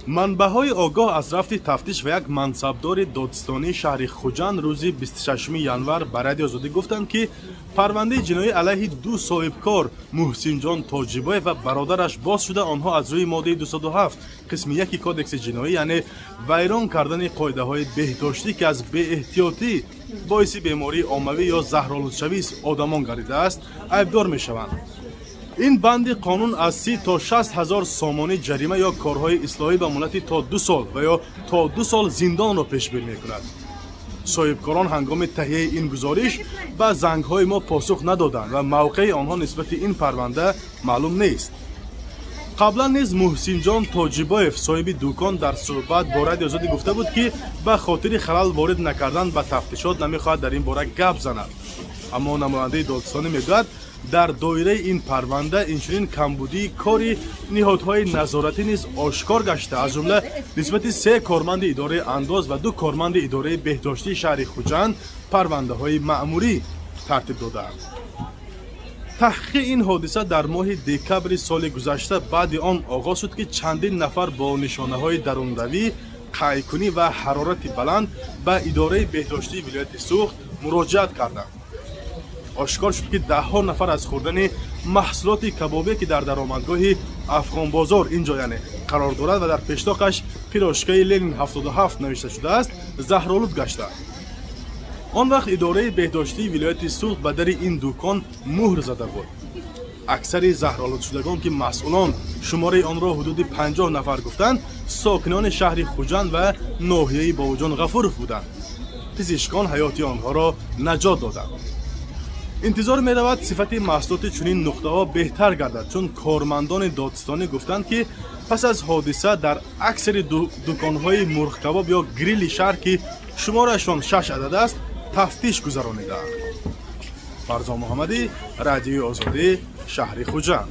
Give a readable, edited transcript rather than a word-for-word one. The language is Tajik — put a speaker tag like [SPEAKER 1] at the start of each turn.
[SPEAKER 1] Манбаъҳои огоҳ аз рафти тафтиш ва як мансабдори додстонии шаҳри Хуҷанд рӯзи 26 январ ба Радиои Озодӣ гуфтанд, ки парвандаи ҷиноӣ алайҳи ду соҳибкор Муҳсинҷон Тоҷибоев ва бародараш боз шуда, онҳо аз рӯи моддаи 207 қисми 1 кодекси ҷиноӣ, яъне вайрон кардани қоидаҳои беҳдоштӣ, ки аз беэҳтиётӣ боиси бемории оммавӣ ё заҳролудшавии одамон гардидааст, айбдор мешаванд. Ин банди қонун аз 30 то 60 ҳазор сомонӣ ҷарима ё корҳои ислоҳӣ ба муҳлати то 2 сол ва ё то 2 сол зиндонро пешбинӣ мекунад. Соҳибкорон ҳангоми таҳияи ин гузориш ба зангҳои мо посух надоданд ва мавқеи онҳо нисбати ин парванда маълум нест. Қаблан низ Муҳсинҷон Тоҷибоев, соҳиби дукон, дар суҳбат бо Радиои Озодӣ гуфта буд, ки ба хотири халал ворид накардан ба тафтишот намехоҳад дар ин бора гап занад. Аммо намояндаи додстонӣ мегӯяд, дар доираи ин парванда инчунин камбудии кори ниҳодҳои назоратӣ низ ошкор гашта, аз ҷумла нисбати 3 корманди идораи андоз ва 2 корманди идораи беҳдоштии шаҳри Хуҷанд парвандаҳои маъмурӣ тартиб додаанд. Таҳқиқи ин ҳодиса дар моҳи декабри соли гузашта баъди он оғоз шуд, ки чандин нафар бо нишонаҳои дарунравӣ, қайкунӣ ва ҳарорати баланд ба идораи беҳдоштии вилояти Суғд муроҷиат карданд. Ошкор шуд, ки даҳҳо нафар аз хӯрдани маҳсулоти кабобе, ки дар даромадгоҳи Афғонбозор инҷо яъне қарор дорад ва дар пештоқаш пирожкаи Ленин 77 навишта шудааст, заҳролуд гаштанд. Он вақт идораи беҳдоштии вилояти Суғд ба дари ин дукон муҳр зада буд. Аксари заҳролудшудагон, ки масъулон шумораи онро ҳудуди 50 нафар гуфтанд, сокинони шаҳри Хуҷанд ва ноҳияи Бобоҷон Ғафуров буданд. Пизишкон ҳаёти онҳоро наҷот доданд. Интизор меравад, сифати маҳсулоти чунин нуқтаҳо беҳтар гардад, чун кормандони додстонӣ гуфтанд, ки пас аз ҳодиса дар аксари дуконҳои мурғкабоб ё грили шаҳр, ки шуморашон 6 адад аст, тафтиш гузаронидаанд. Фарзон Муҳаммадӣ, Радиои Озодӣ, шаҳри Хуҷанд.